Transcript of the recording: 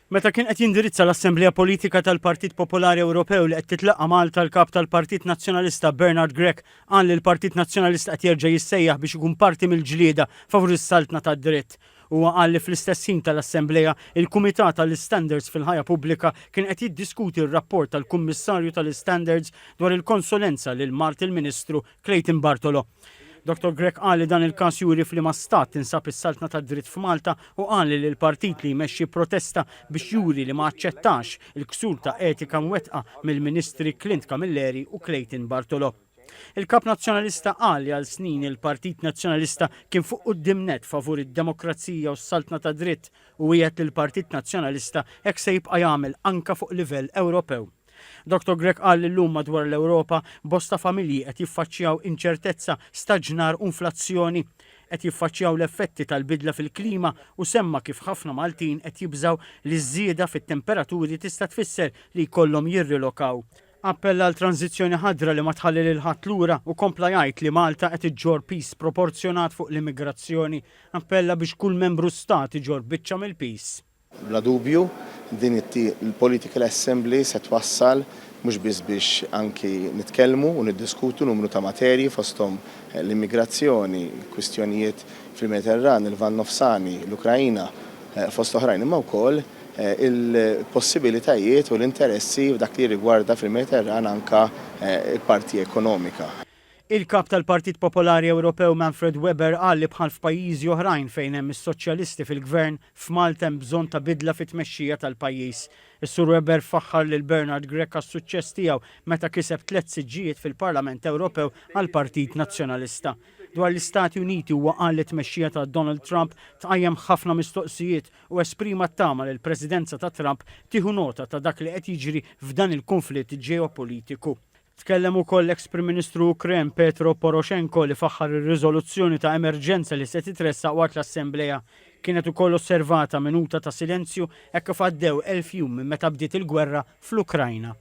Meta kien qed jindirizza l-Assemblea Politika tal-Partit Popolari Ewropew li qed titlaqqa' Malta l-Kap tal-Partit Nazzjonalista Bernard Grech qal li l-Partit Nazzjonalista qed jerġa' jissejjaħ biex ikun parti mill-ġlieda favur is-saltna tad-dritt. Huwa qal li fl-istess ħin tal-Assemblea, il-Kumitat għall-Istandards fil-Ħajja Pubblika kien qed jiddiskuti r-rapport tal-Kummissarju tal-Istandards dwar il-konsulenza lil mart il-Ministru Clayton Bartolo. Dottor Grech qal li dan il-każ juri f'liema stat tinsab is-saltna tad-dritt f'Malta u qal li l-partit li jmexxi pprotesta biex juri li ma aċċettax il-ksur ta' etika mwettqa mill-Ministri Clint Camilleri u Clayton Bartolo. Il-Kap Nazzjonalista qal li għal snin il-Partit Nazzjonalista kien fuq quddiem nett favur id-demokrazija u s-saltna tad-dritt u wiegħed li l-Partit Nazzjonalista hekk se jibqa' jagħmel anke fuq livell Ewropew. Dottor Grech qal li llum madwar l-Ewropa bosta familji qed jiffaċċjaw inċertezza, staġnar u nflazzjoni. Qed jiffaċċjaw l-effetti tal-bidla fil-klima u semma kif ħafna Maltin qed jibżgħu li ż-żieda fit-temperaturi tista' tfisser li jkollhom jirrilokaw. Appella għal tranżizzjoni ħadra li ma tħalli lil ħadd lura u kompla jgħid li Malta qed iġġorr piż sproporzjonat fuq l-immigrazzjoni. Appella biex kull membru stat iġorr biċċa mill-piż. Bla dubju, din il-Political Assembly se twassal mhux biss biex anki nitkellmu u niddiskutu numru ta' materji fosthom l-immigrazzjoni, kwistjonijiet fil-Mediterran, il-Lvant Nofsani, l-Ukraina, fost oħrajn, imma wkoll il-possibilitajiet u l-interessi f'dak li jirrigwarda fil-Mediterran anke l-parti ekonomika. Il-Kap tal-Partit Popolari Ewropew Manfred Weber qal li bħal f'pajjiżi oħrajn fejn hemm is-Soċjalisti fil-Gvern, f'Malta hemm bżonn ta' bidla fit-tmexxija tal-pajjiż. Is-Sur Weber faħħar lil Bernard Grech għas-suċċess tiegħu meta kiseb tlett siġġijiet fil-Parlament Ewropew għall-Partit Nazzjonalista. Dwar l-Istati Uniti huwa qal li t-tmexxija ta' Donald Trump tqajjem ħafna mistoqsijiet u esprima t-tama li l-Presidenza ta' Trump tieħu nota ta' dak li qed jiġri f'dan il-kunflitt ġeopolitiku. Tkellem ukoll l-eks Prim Ministru Ukren Petro Poroshenko li faħħar ir-riżoluzzjoni ta' emerġenza li se titressaq waqt l-assemblea. Kienet ukoll osservata minuta ta' silenzju hekk kif għaddew 1,000 jum minn meta bdiet il-gwerra fl-Ukrajna.